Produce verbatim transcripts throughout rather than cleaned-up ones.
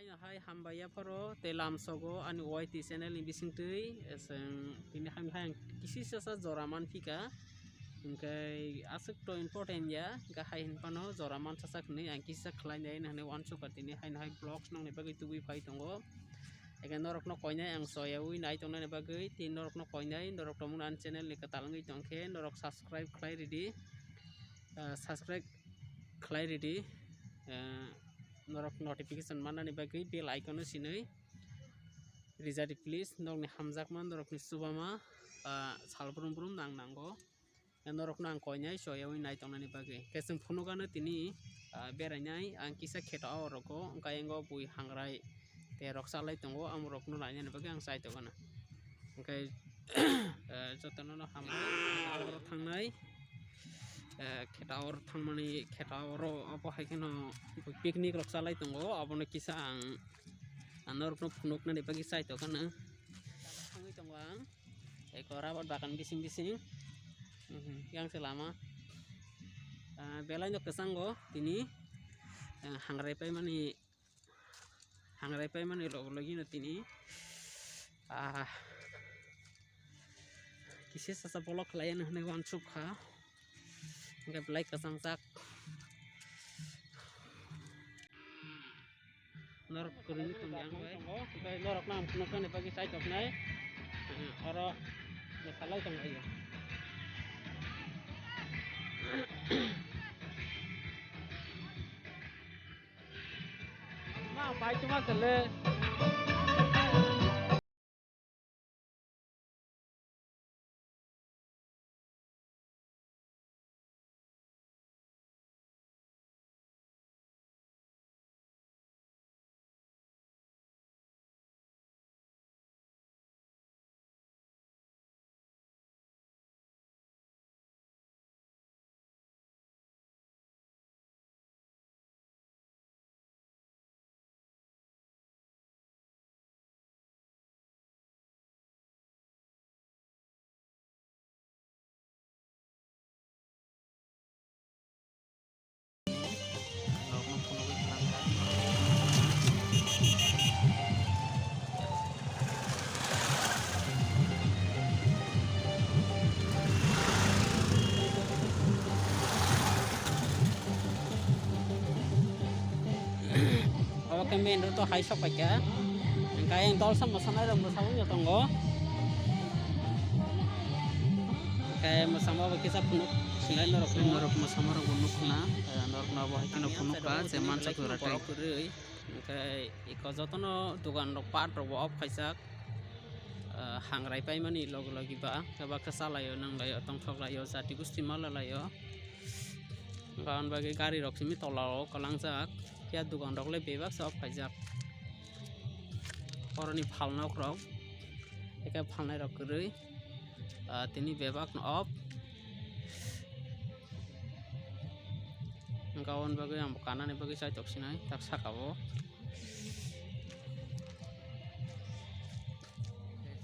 Hai hambai yapharo tei lamsogo ani Y T channel ni bisingtwi, eseng tini hamya hai ang kisi sasa jora manphika, hwnkhe aswk to important ya, hwnkhe hai hinphano jora mansasak hinwi ang kisa khlainai hinwi uansukha tini haino hai vlogs nongni bagwi tubui phai tongo. Hwnkhe norokno koinai ang soyaui nai tongnani bagwi, tei norokno koinai, norok tongmani ani channel ni kwtal wngwi tongkhe norok subscribe khlai ridi, ah, subscribe khlai ridi, ah, norok notification mannani bagwi bell icon o sinwi rijadi please, norokni hamjakma, norokni chubama, ah, sal brum brum nang nango. Norokno ang koinai soyaui nai tongnani bagwi. Khe chwng phunukgano tini, ah, berainai ang kisa kheto aorogo, hwnkhe ayang o bui hangrai tei rok chalai tongo, amorokno nainani bagwi ang chai tongkha na. Hwnkhe, ah, jotono no hambai, aoro thangnai, ah, kheto aoro thangmani, kheto aoro obo hai kheno picnic rok chalai tongo, abono kisa ang, ang norokno phunuknani bagwi chai tongkha na. Thangwi tongo ang. Eko rabar bagan bising bising. Mhm, yang se lama. Ah, belai no kwchango tini. Ah, hangrai paimani, hangrai paimani logo logi no tini. Ah, kisi sasa bolok khlai ano hinwi uansukha. Hwnkhe belai kwchangjak. Norok kwrwngwi tongya ang bai. Tei norokno ang phunuknani bagwi chai toknai. Oro mwsalai tonglaio. Ma pai tuma kele. Obo khe main road o hai sok paikha. Hwnkhe ayang dolsa mwsanairok mwsagwi tongo. Hwnkhe mwsama bo kisa phunuk sinai norok phunuk. Norok mwsamarokbo nukkha na, norokno abo hai kheno phunukha je mansa kwrwi tei. Hwnkhe eko jotono dogan rok part rok bo off khaijak. Ah, hangrai paimani logi logi ba khe baksa chalaio, nanglaio, tongthok laio, jati gusti mala laio. Hwnkhe aboni bagwi gari rok simi tola o kwlangjak, phiya dogan rok le bebak se off khaijak. Oroni phalnok rok, eke phalnai rok kwrwi, ah, tini bebak no off. Hwnkhe aboni bagwi ang bo kanani bagwi chaitok sinai tak saka o.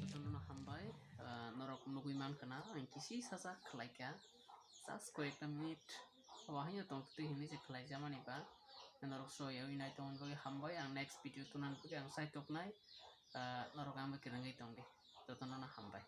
Jotono no hambai, ah, norok nugwi mankha na ang kisi sasa khlaikha. Just koyekta minute obo haino tongtwi hinwi se khlaijamani ba norok soyaui nai tongmani bagwi hambai. Ang next video tunani bagwi ang chaitoknai, ah, norok ang bai kwrwngwi tongdi. Jotono no hambai.